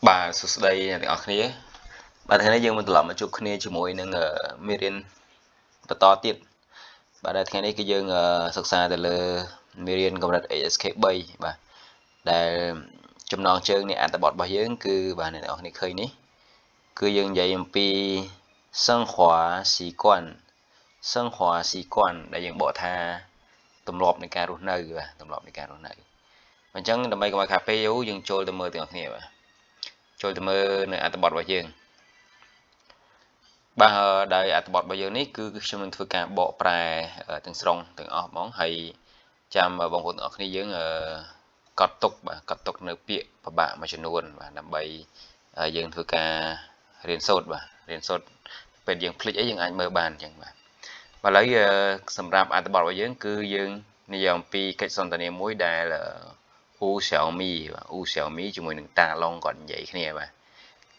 បាទសួស្តីអ្នកទាំងអស់គ្នាបាទថ្ងៃនេះយើងមកត្រឡប់មកជួបគ្នាជាមួយនឹងមេរៀនបន្តទៀតបាទដែលថ្ងៃនេះគឺយើងសិក្សាទៅលើមេរៀនកម្រិត HSK 3បាទដែលចំណងជើងនៃអត្ថបទរបស់យើងគឺបាទអ្នកទាំងអស់គ្នាឃើញនេះគឺយើងនិយាយអំពី生活習慣生活習慣ដែលយើងបកថាទម្លាប់នៃការរស់នៅបាទទម្លាប់នៃការរស់នៅអញ្ចឹងដើម្បីកុំឲ្យខាតពេលយូរយើងចូលទៅមើលទាំងអស់គ្នាបាទចូលទៅមើលនៅអត្ថបទរបស់យើងបាទដោយអត្ថបទរបស់យើងនេះគឺខ្ញុំនឹងធ្វើការបកប្រែទាំងស្រុងទាំងអស់ហ្មងហើយចាំបងប្អូនទាំងអស់គ្នាយើងកត់ទុកបាទកត់ទុកនៅពាក្យពិបាកមួយចំនួនបាទដើម្បីយើងធ្វើការរៀនសូត្របាទរៀនសូត្រពេលយើងភ្លេចអីយើងអាចមើលបានអញ្ចឹងបាទបាទឥឡូវសម្រាប់អត្ថបទរបស់យើងគឺយើងនិយាយអំពីកិច្ចសន្ទនាមួយដែលអ៊ូសៀវមីបាទអ៊ូសៀវមីជាមួយនឹងតាឡុងគាត់និយាយគ្នាបាទ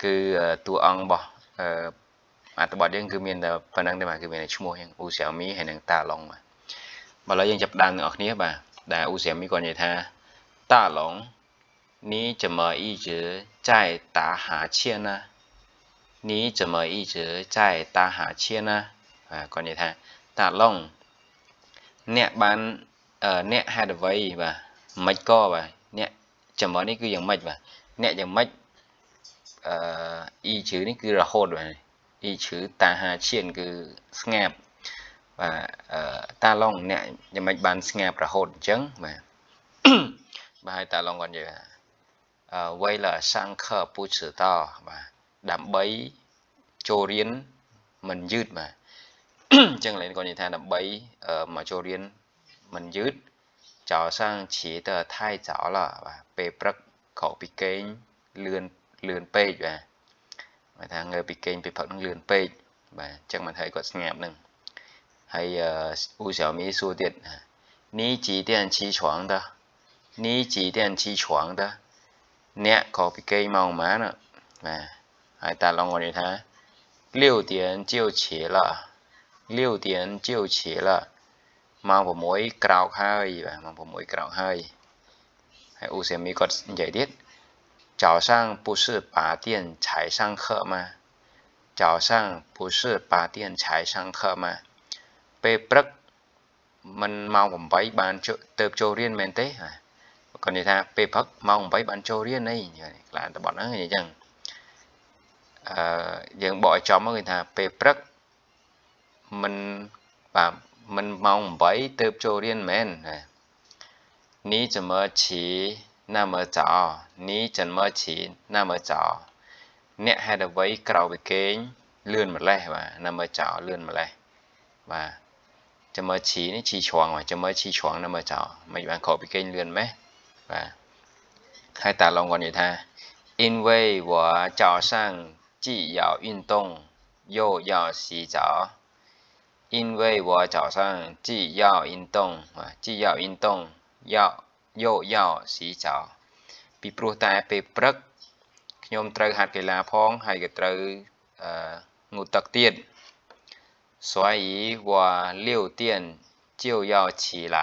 គឺតួអង្គរបស់អត្ថបទយើងគឺមានតែប៉ុណ្្នឹងទេបាទគឺមានតែឈ្មោះហ្នឹងអ៊ូសៀវមីហើយនិងតាឡុងបាទបាទឥឡូវយើងចាប់ផ្ដើមទាំងអស់គ្នាបាទដែលអ៊ូសៀវមីគាត់និយាយថា大龙你怎么一直在打哈欠呢你怎么一直在打哈欠呢បាទគាត់និយាយថាតាឡុងអ្នកបានអ្នកហេតុអ្វីបាទមិនក៏បាទអ្នកចាំនេះគឺយ៉ាងម៉េចបាទអ្នកយ៉ាងម៉េចអឺអ៊ីជឺនេះគឺរហូតបាទអ៊ីជឺតាហាឈៀនគឺស្ងាបបាទតាឡុងអ្នកយ៉ាងម៉េចបានស្ងាបរហូតអញ្ចឹងបាទបាទហើយតាឡុងគាត់និយាយថា为了上课不迟到បាទដើម្បីចូលរៀនមិនយឺតបាទអញ្ចឹងឡើយគាត់និយាយថាដើម្បីមកចូលរៀនមិនយឺត早上起得太早了បាទពេលព្រឹកក្រោកពីគេងលឿនលឿនពេកបាទបាទថាងើបពីគេងពេលព្រឹកនឹងលឿនពេកបាទអញ្ចឹងមិនឲ្យគាត់ស្ងាប់នឹងហើយអ៊ូសៀវមីសួរទៀត你几点起床的你几点起床的អ្នកក្រោកពីគេងម៉ោងប៉ុន្មានបាទហើយតាឡុងគាត់និយាយថា六点就起了六点就起了ម៉ោង6ក្រោកហើយបាទម៉ោង6ក្រោកហើយហើយអ៊ូសៀមីគាត់និយាយទៀត早上不是八点才上课吗早上不是八点才上课吗ពេលព្រឹកមិនម៉ោង8បានទៅចូលរៀនមែនទេគាត់និយាយថាពេលព្រឹកម៉ោង8បានចូលរៀនអីក្លានតបត់ហ្នឹងអញ្ចឹងអឺយើងបកឲ្យចំមកគេថាពេលព្រឹកមិនបាទមិនម៉ោង8ទៅចូលរៀនមែន你怎么起那么早你怎么起那么早អ្នកហេតុអ្វីក្រោកពីគេងលឿនម្លេះបាទ那么早លឿនម្លេះបាទ怎么起នេះ起床បាទ怎么起床那么早មិនបានក្រោកពីគេងលឿនម៉េះបាទហើយតាឡុងគាត់និយាយថា因为我早上既要运动又要洗澡因为我早上既要运动既要运动要又要洗澡ពីព្រោះតែពេលព្រឹកខ្ញុំត្រូវហាត់កីឡាផងហើយក៏ត្រូវអឺងូតទឹកទៀត所以我六点就要起来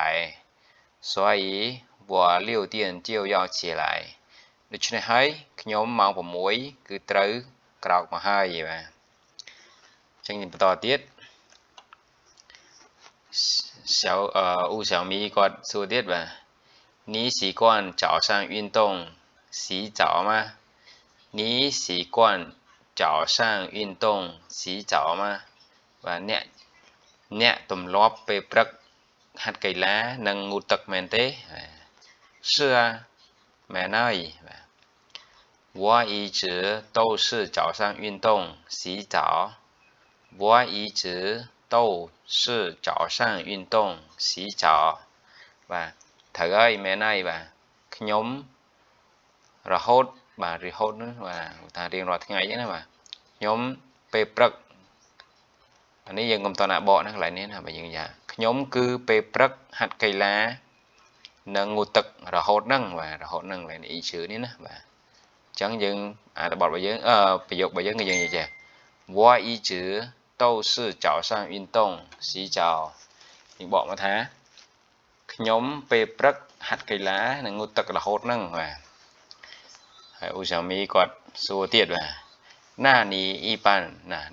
所以我六点就要起来ដូច្នេះហើយខ្ញុំម៉ោង6គឺត្រូវក្រោកមកហើយបាទអញ្ចឹងបន្តទៀត小អ៊ូសៀវមីគាត់សួរទៀតបាទ你习惯早上运动洗澡吗你习惯早上运动洗澡吗បាទអ្នកអ្នកទម្លាប់ពេលព្រឹកហាត់កីឡានិងងូតទឹកមែនទេ是啊មែនហើយបាទ我一直都是早上运动洗澡我一直都是早上运動洗澡បាទត្រូវហើយមែនហើយបាទខ្ញុំរហូតបាទរហូតហ្នឹងបាទថារៀងរាល់ថ្ងៃហ្នឹងណាបាទខ្ញុំពេលព្រឹកអានេះយើងកុំតណាបកណាកន្លែងនេះណាបើយើងយ៉ាខ្ញុំគឺពេលព្រឹកហាត់កីឡានិងងូតទឹករហូតហ្នឹងបាទរហូតហ្នឹងកន្លែងអ៊ីជឿនេះណាបាទអញ្ចឹងយើងអាបទរបស់យើងអឺប្រយោគរបស់យើងគឺយើងនិយាយចេះ我一直都是早上运动洗澡យើងបកមកថាខ្ញុំពេលព្រឹកហាត់កីឡានិងងូតទឹករហូតហ្នឹងបាទ ហើយអ៊ូសាមីគាត់សួរទៀតបាទ那你一般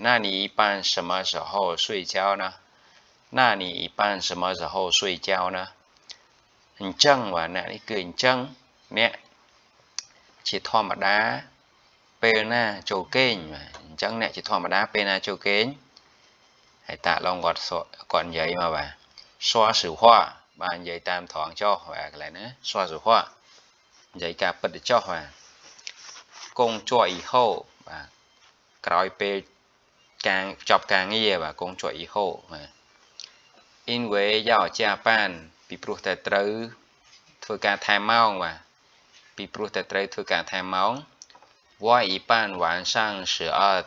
那你一般什么时候睡觉呢那你一般什么时候睡觉呢អញ្ចឹងបាទអ្នកនេះគឺអញ្ចឹងអ្នកជាធម្មតាពេលណាចូលគេងបាទអញ្ចឹងអ្នកជាធម្មតាពេលណាចូលគេងហើយតាឡងគាត់គាត់និយាយមកបាទ说实话បាទនិយាយតាមត្រង់ចុះបាទកន្លែងណា说实话និយាយការពិតទៅចុះបាទ工作以后បាទក្រោយពេលការចប់ការងារបាទ工作以后បាទ因为要加班ពីព្រោះតែត្រូវធ្វើការថែមម៉ោងបាទពីព្រោះតែត្រូវធ្វើការថែមម៉ោង我一般晚上12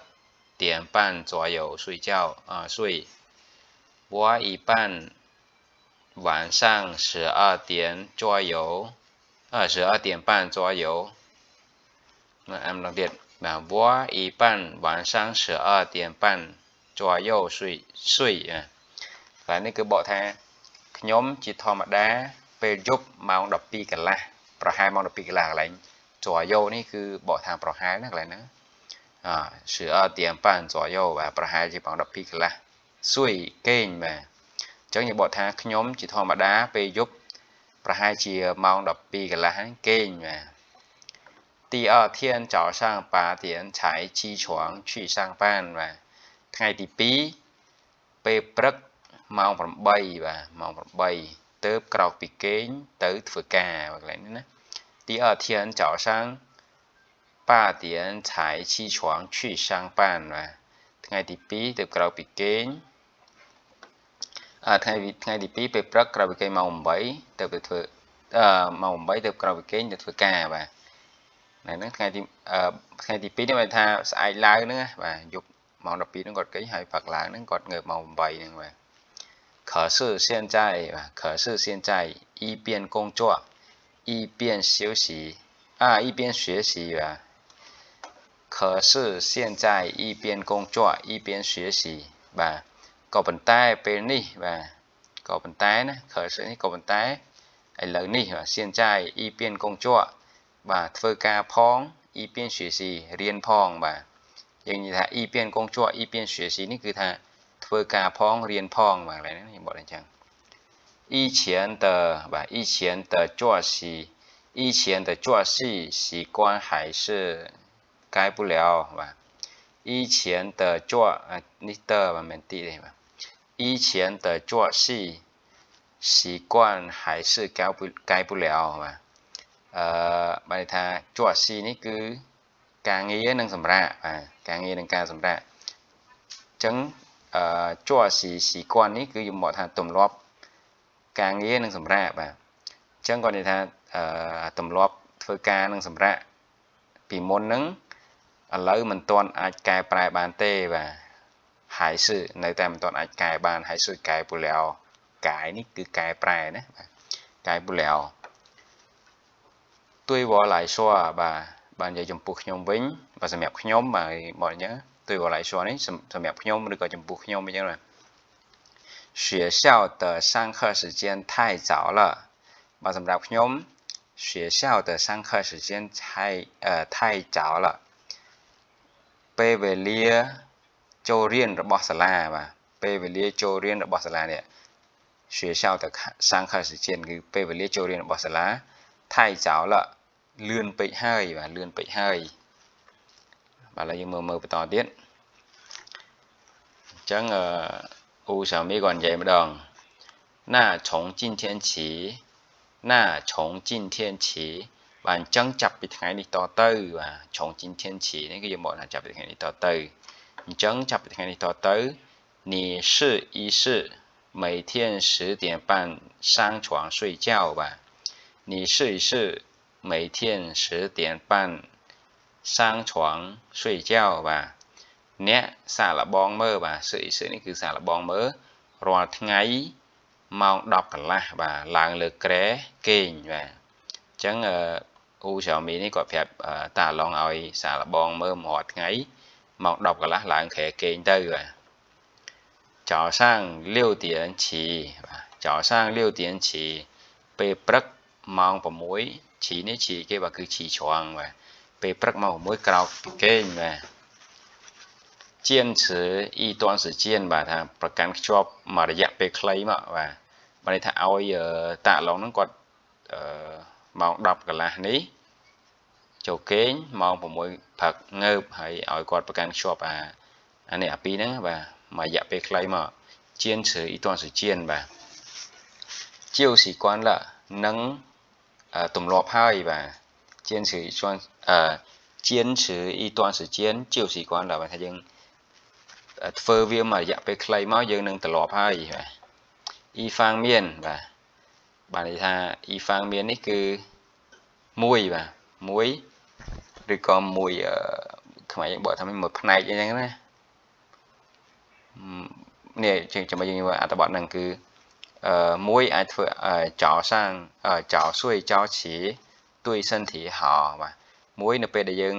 点半左右睡觉啊睡我一般晚上十二点左右12点半左右អាម្ដងទៀតបាទ我一般晚上十二点半左右睡睡អាកន្លែងនេះគឺបកថាខ្ញុំជាធម្មតាពេលយប់ម៉ោង12កន្លះប្រហែលម៉ោង12កន្លះកន្លែង左右នេះគឺបកថាប្រហែលណាកន្លែងហ្នឹងអា12点半左右បាទប្រហែលជាម៉ោង12កន្លះ睡គេងបាទអញ្ចឹងយើងបកថាខ្ញុំជាធម្មតាពេលយប់ប្រហែលជាម៉ោង12កន្លះហ្នឹងគេងបាទ第二天早上8点才起床去上班បាទថ្ងៃទី2ពេលព្រឹកម៉ោង8បាទម៉ោង8ទើបក្រោកពីគេងទៅធ្វើការបាទកន្លែងនេះណា第二天早上8点才起床去上班បាទថ្ងៃទី2ទើបក្រោកពីគេងអថ្ងៃថ្ងៃទី2ពេលព្រឹកក្រោកពីគេងម៉ោង8ទៅទៅធ្វើអឺម៉ោង8ទើបក្រោកពីគេងទៅធ្វើការបាទហ្នឹងថ្ងៃទីថ្ងៃទី2នេះបានថាស្អែកឡើងហ្នឹងបាទយប់ម៉ោង12ហ្នឹងគាត់គេងហើយព្រឹកឡើងហ្នឹងគាត់ងើបម៉ោង8ហ្នឹងបាទ可是现在បាទ可是现在一边工作一边休息啊一边学习បាទ可是现在一边工作一边学习បាទក៏ប៉ុន្តែពេលនេះបាទក៏ប៉ុន្តែណា可是នេះក៏ប៉ុន្តែឥឡូវនេះបាទ现在一边工作បាទធ្វើការផង一边学习រៀនផងបាទយើងនិយាយថា一边工作一边学习នេះគឺថាធ្វើការផងរៀនផងបាទកន្លែងហ្នឹងខ្ញុំបកអញ្ចឹង以前的បាទ以前的作息以前的作息习惯还是改不了បាទ以前的作នេះ的បាទមិនទីទេបាទ以前的作息习惯还是改不了បាទអឺបានន័យថា作息នេះគឺការងារនិងសម្រាកបាទការងារនិងការសម្រាកអញ្ចឹងអឺ作息習慣នេះគឺយើងមកថាទម្លាប់ការងារនិងសម្រាកបាទអញ្ចឹងគាត់និយាយថាអឺទម្លាប់ធ្វើការនិងសម្រាកពីមុនហ្នឹងឥឡូវមិនទាន់អាចកែប្រែបានទេបាទ还是នៅតែមិនទាន់អាចកែបាន还是改不了改នេះគឺកែប្រែណាបាទ改不了对我来说បាទបាននិយាយចំពោះខ្ញុំវិញបាទសម្រាប់ខ្ញុំបាទបកអញ្ចឹង对我来说នេះសម្រាប់ខ្ញុំឬក៏ចំពោះខ្ញុំអញ្ចឹងបាទ学校的上课时间太早了បាទសម្រាប់ខ្ញុំ学校的上课时间太早了ពេលវេលាចូលរៀនរបស់សាលាបាទពេលវេលាចូលរៀនរបស់សាលានេះ学校的上课时间គឺពេលវេលាចូលរៀនរបស់សាលា太早了លឿនពេកហើយបាទលឿនពេកហើយបាទឥឡូវយើងមើលមើលបន្តទៀតអញ្ចឹងអឺអ៊ូសាមីគាត់និយាយម្ដង那从今天起那从今天起បាទអញ្ចឹងចាប់ពីថ្ងៃនេះតទៅបាទ从今天起នេះគឺយើងមកថាចាប់ពីថ្ងៃនេះតទៅអញ្ចឹងចាប់ពីថ្ងៃនេះតទៅ你试一试每天10点半上床睡觉吧你试一试每天10点半上床睡觉បាទអ្នកសាកល្បងមើលបាទ试一试នេះគឺសាកល្បងមើលរាល់ថ្ងៃម៉ោង10កន្លះបាទឡើងលើគ្រែគេងបាទអញ្ចឹងអ៊ូសាមីនេះគាត់ប្រាប់តាឡងឲ្យសាកល្បងមើលរាល់ថ្ងៃម៉ោង10កន្លះឡើងគ្រែគេងទៅបាទ早上6点起បាទ早上6点起ពេលព្រឹកម៉ោង6起នេះ起គេបាទគឺ起床បាទ ពេលព្រឹកម៉ោង6ក្រោកពីគេងបាទ坚持一段时间បាទថាប្រកាន់ខ្ជាប់មួយរយៈពេលខ្លីមកបាទបានន័យថាឲ្យតាឡុងហ្នឹងគាត់ម៉ោង10កន្លះនេះចូលគេងម៉ោង6ព្រឹកងើបហើយឲ្យគាត់ប្រកាន់ខ្ជាប់អានេះអាពីរហ្នឹងបាទមួយរយៈពេលខ្លីមក坚持一段时间បាទ就习惯了នឹងទម្លាប់ហើយបាទ坚持一段坚持一段时间就习惯了បាទថាយើងធ្វើវាមួយរយៈពេលខ្លីមកយើងនឹងទម្លាប់ហើយបាទ一方面បាទបាទន័យថា一方面នេះគឺមួយបាទមួយឬក៏មួយខ្មែរយើងបកថាមួយផ្នែកអញ្ចឹងណានេះចាំយើងអត្ថបទហ្នឹងគឺមួយអាចធ្វើ早上早睡早起对身体好បាទមួយនៅពេលដែលយើង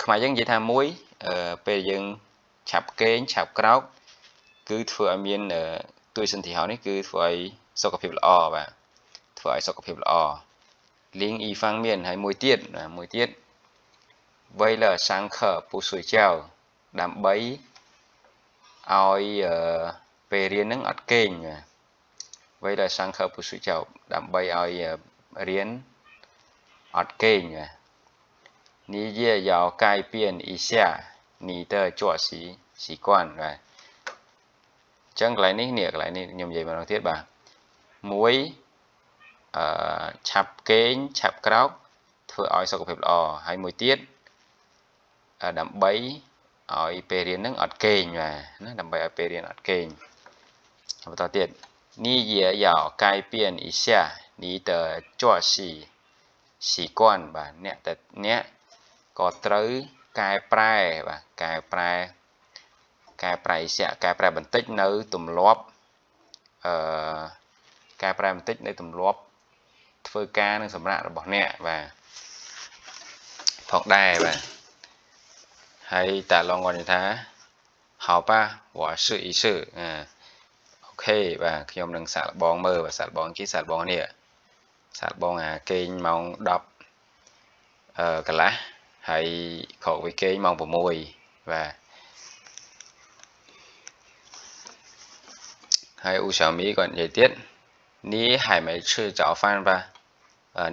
ខ្មែរយើងនិយាយថាមួយពេលយើងឆាប់គេងឆាប់ក្រោកគឺធ្វើឲ្យមាន对身体好នេះគឺធ្វើឲ្យសុខភាពល្អបាទធ្វើឲ្យសុខភាពល្អ另一方面ហើយមួយទៀតមួយទៀត为了上课不睡觉ដើម្បីឲ្យពេលរៀនហ្នឹងអត់គេងបាទ为了上课不睡觉ដើម្បីឲ្យរៀនអត់គេងបាទ你也要改变一下你的作息习惯បាទចឹងកន្លែងនេះនេះកន្លែងនេះខ្ញុំនិយាយម្ដងទៀតបាទមួយអឺឆាប់គេងឆាប់ក្រោកធ្វើឲ្យសុខភាពល្អហើយមួយទៀតដើម្បីឲ្យពេលរៀនហ្នឹងអត់គេងបាទណាដើម្បីឲ្យពេលរៀនអត់គេងបន្តទៀត你也要改变一下你的作息习惯បាទអ្នកតែអ្នកក៏ត្រូវកែប្រែបាទកែប្រែកែប្រែសៈកែប្រែបន្តិចនៅទម្លាប់អឺកែប្រែបន្តិចនៅទម្លាប់ធ្វើការនឹងសម្រាប់របស់អ្នកបាទផងដែរបាទហើយតាឡងគាត់និយាយថា好吧我试一试អូខេបាទខ្ញុំនឹងសាកល្បងមើលបាទសាកល្បងគេសាកល្បងនេះសាកល្បងអាគេងម៉ោង10កន្លះហើយក្រោកវាគេងម៉ោង6បាទហើយឧស្សាហ៍មីគាត់និយាយទៀត你还没吃早饭吧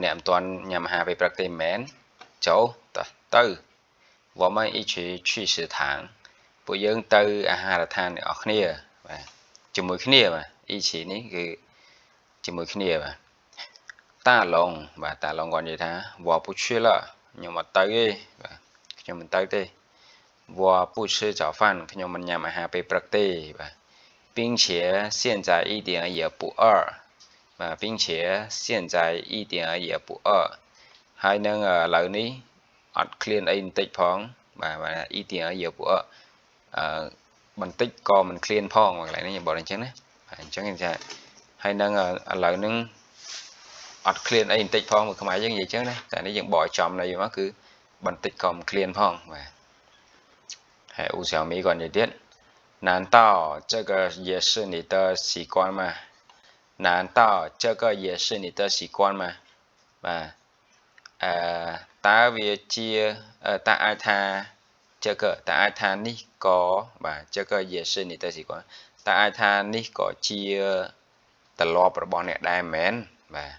អ្នកមិនទាន់ញ៉ាំអាហារពេលព្រឹកទេមែនចូលទៅ我们一起去食堂ពួកយើងទៅអាហារដ្ឋានទាំងអស់គ្នាបាទជាមួយគ្នាបាទ一起នេះគឺជាមួយគ្នាបាទតាឡុងបាទតាឡុងគាត់និយាយថា我不去了ខ្ញុំអត់ទៅទេបាទខ្ញុំមិនទៅទេ我不吃早饭ខ្ញុំមិនញ៉ាំអាហារពេលព្រឹកទេបាទ并且现在一点也不饿បាទ并且现在一点也不饿ហើយនឹងឥឡូវនេះអត់ឃ្លានអីបន្តិចផងបាទបាទ一点也不饿អឺបន្តិចក៏មិនឃ្លានផងកន្លែងនេះខ្ញុំបកអញ្ចឹងណាបាទអញ្ចឹងគេថាហើយនឹងឥឡូវនឹងអត់ឃ្លានអីបន្តិចផងខ្មែរយើងនិយាយអញ្ចឹងណាតែនេះយើងបកឲ្យចំន័យមកគឺបន្តិចក៏មិនឃ្លានផងបាទហើយឧស្សាហ៍មីគាត់និយាយទៀត难道这个也是你的习惯吗难道这个也是你的习惯吗បាទអឺតើវាជាតើអាចថា这个តើអាចថានេះក៏បាទ这个也是你的习惯តើអាចថានេះក៏ជាទម្លាប់របស់អ្នកដែរមែនបាទ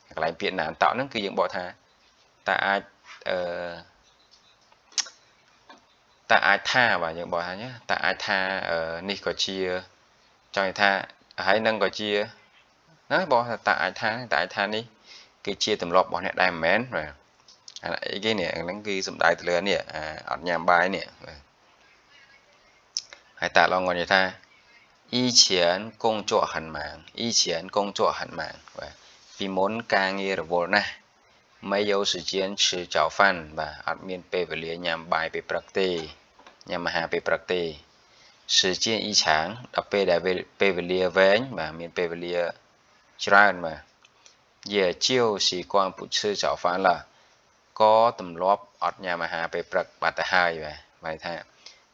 កន្លែងពាក្យណានតោហ្នឹងគឺយើងបកថាតើអាចអឺតើអាចថាបាទយើងបកថាតើអាចថានេះក៏ជាចង់ថាហើយនឹងក៏ជាណាបកថាតើអាចថាតើអាចថានេះគឺជាទម្លាប់របស់អ្នកដែរមែនបាទអាអីគេនេះហ្នឹងគឺសំដៅទៅលើនេះអត់ញ៉ាំបាយនេះបាទហើយតាឡងគាត់និយាយថា以前工作很忙以前工作很忙បាទពីមុនការងាររវល់ណាស់没有时间吃早饭បាទអត់មានពេលវេលាញ៉ាំបាយពេលព្រឹកទេញ៉ាំអាហារពេលព្រឹកទេ时间一长ដល់ពេលដែលពេលវេលាវែងបាទមានពេលវេលាច្រើនបាទ也就习惯不吃早饭了ក៏ទម្លាប់អត់ញ៉ាំអាហារពេលព្រឹកបាត់ទៅហើយបាទបានថា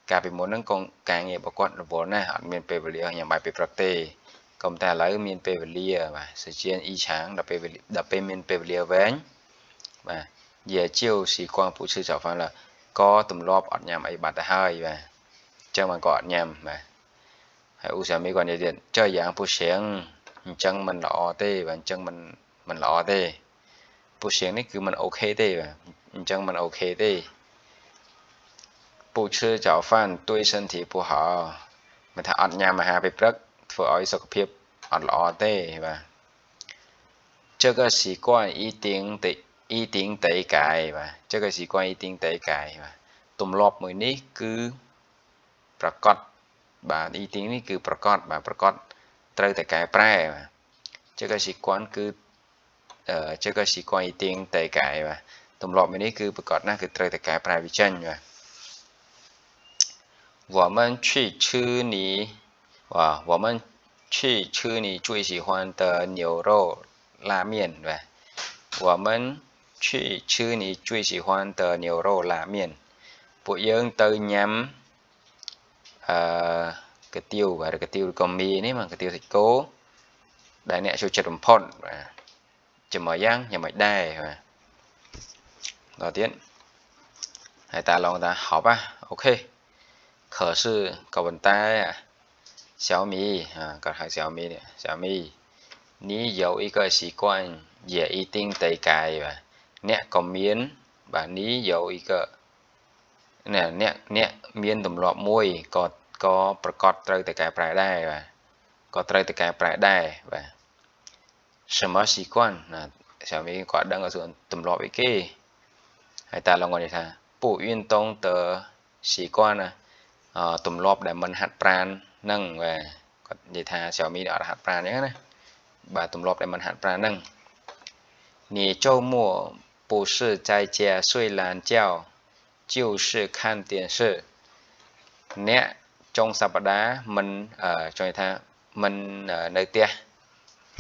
កាលពីមុនហ្នឹងកងការងាររបស់គាត់រវល់ណាស់អត់មានពេលវេលាញ៉ាំបាយពេលព្រឹកទេក៏តែឥឡូវមានពេលវេលាបាទ时间一长ដល់ពេលដល់ពេលមានពេលវេលាវែងបាទ也就习惯不吃早饭了ក៏ទម្លាប់អត់ញ៉ាំអីបាត់ទៅហើយបាទអញ្ចឹងបានក៏អត់ញ៉ាំបាទហើយឧស្សាហ៍មីគាត់និយាយទៀត这样不行អញ្ចឹងមិនល្អទេបាទអញ្ចឹងមិនល្អទេ不行នេះគឺមិន OK ទេបាទអញ្ចឹងមិន OK ទេ不吃早饭对身体不好មិនថាអត់ញ៉ាំអាហារពេលព្រឹកធ្វើឲ្យសុខភាពអត់ល្អទេបាទ这个习惯一定得一定得改បាទ这个习惯一定得改បាទទម្លាប់មួយនេះគឺប្រកបបាទ一定នេះគឺប្រកបបាទប្រកបត្រូវតែកែប្រែបាទ这个习惯គឺ这个习惯一定得改បាទទម្លាប់មួយនេះគឺប្រកបណាស់គឺត្រូវតែកែប្រែវាចេញបាទ我们去吃你哇我们去吃你最喜欢的牛肉拉面បាទ我们去吃你最喜欢的牛肉拉面ពួកយើងទៅញ៉ាំអឺកាទៀវបាទកាទៀវក៏មីនេះមកកាទៀវសាច់គោដែលអ្នកចូលចិត្តបំផុតបាទជាមួយយ៉ាងយ៉ាងមិនដែរបាទដល់ទៀតហើយតាឡងតា好吧 OK 可是ក៏ប៉ុន្តែ小米គាត់ហៅ小米នេះ小米你有一个习惯也一定得改បាទអ្នកក៏មានបាទ你有一个អ្នកអ្នកអ្នកមានទម្លាប់មួយក៏ក៏ប្រកាសត្រូវតែកែប្រែដែរបាទក៏ត្រូវតែកែប្រែដែរបាទ什么习惯ណា小米គាត់ដឹងសួរទម្លាប់អីគេហើយតាឡងគាត់និយាយថា不运动的习惯ណាទម្លាប់ដែលមិនហាត់ប្រាណហ្នឹងបាទគាត់និយាយថា小米អត់ហាត់ប្រាណអញ្ចឹងណាបាទទម្លាប់ដែលមិនហាត់ប្រាណហ្នឹង你周末不是在家睡懒觉就是看电视អ្នកចុងសប្តាហ៍មិនចង់និយាយថាមិននៅផ្ទះ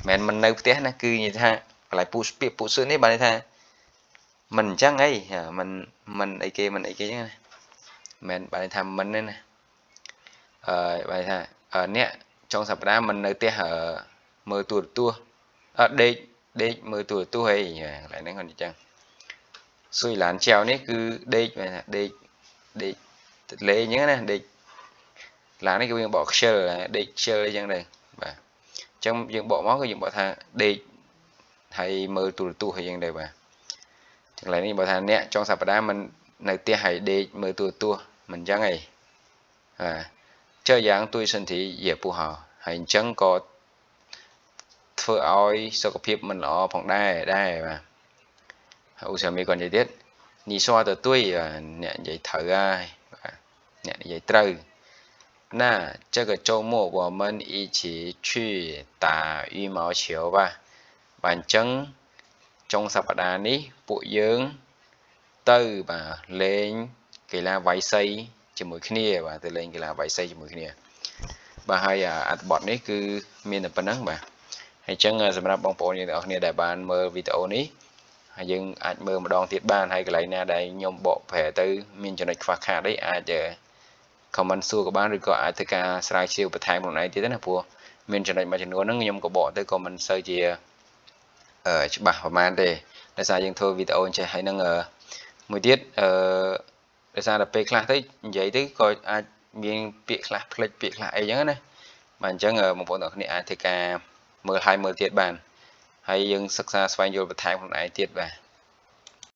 មិនមិននៅផ្ទះណាគឺនិយាយថាកន្លែងពូពាក្យពូសឿនេះបានន័យថាមិនអញ្ចឹងអីមិនមិនអីគេមិនអីគេអញ្ចឹងណាមិនបានន័យថាមិនទេណាអឺបានន័យថាអ្នកចុងសប្តាហ៍មិននៅផ្ទះមើលទូរទស្សន៍អត់ដេកដេកមើលទូរទស្សន៍អីកន្លែងហ្នឹងគាត់អញ្ចឹង睡懒觉នេះគឺដេកមែនថាដេកដេកលេងអញ្ចឹងណាដេកឡាននេះគឺយើងបកខ្ជិលដេកខ្ជិលអីចឹងដែរបាទអញ្ចឹងយើងបកមកគឺយើងបកថាដេកហើយមើលទូរទស្សន៍អីចឹងដែរបាទកន្លែងនេះបើថាអ្នកចុងសប្តាហ៍មិននៅផ្ទះហើយដេកមើលទូរទស្សន៍មិនអញ្ចឹងអីបាទ这样对身体也不好ហើយអញ្ចឹងក៏ធ្វើឲ្យសុខភាពមិនល្អផងដែរដែរបាទហើយឧស្សាហ៍មីគាត់និយាយទៀត你说的对អ្នកនិយាយត្រូវហើយបាទអ្នកនិយាយត្រូវ那这个周末我们一起去打羽毛球吧បាទអញ្ចឹងចុងសប្តាហ៍នេះពួកយើងទៅបាទលេងកីឡាវាយសីជាមួយគ្នាបាទទៅលេងកីឡាវាយសីជាមួយគ្នាបាទហើយអត្ថបទនេះគឺមានតែប៉ុណ្្នឹងបាទហើយអញ្ចឹងសម្រាប់បងប្អូនយើងទាំងអស់គ្នាដែលបានមើលវីដេអូនេះហើយយើងអាចមើលម្ដងទៀតបានហើយកន្លែងណាដែលខ្ញុំបកប្រែទៅមានចំណុចខ្វះខាតអីអាច comment សួរក៏បានឬក៏អាចធ្វើការស្រាវជ្រាវបន្ថែមខ្លួនឯងទៀតណាព្រោះមានចំណុចមួយចំនួនហ្នឹងខ្ញុំក៏បកទៅក៏មិនសូវជាច្បាស់ប្រហែលទេដោយសារយើងធ្វើវីដេអូអញ្ចេះហើយនឹងមួយទៀតអឺដោយសារតែពេលខ្លះទៅនិយាយទៅក៏អាចមានពាក្យខ្លះភ្លេចពាក្យខ្លះអីចឹងណាបាទអញ្ចឹងបងប្អូនទាំងគ្នាអាចធ្វើការមើលហើយមើលទៀតបានហើយយើងសិក្សាស្វែងយល់បន្ថែមខ្លួនឯងទៀតបាទ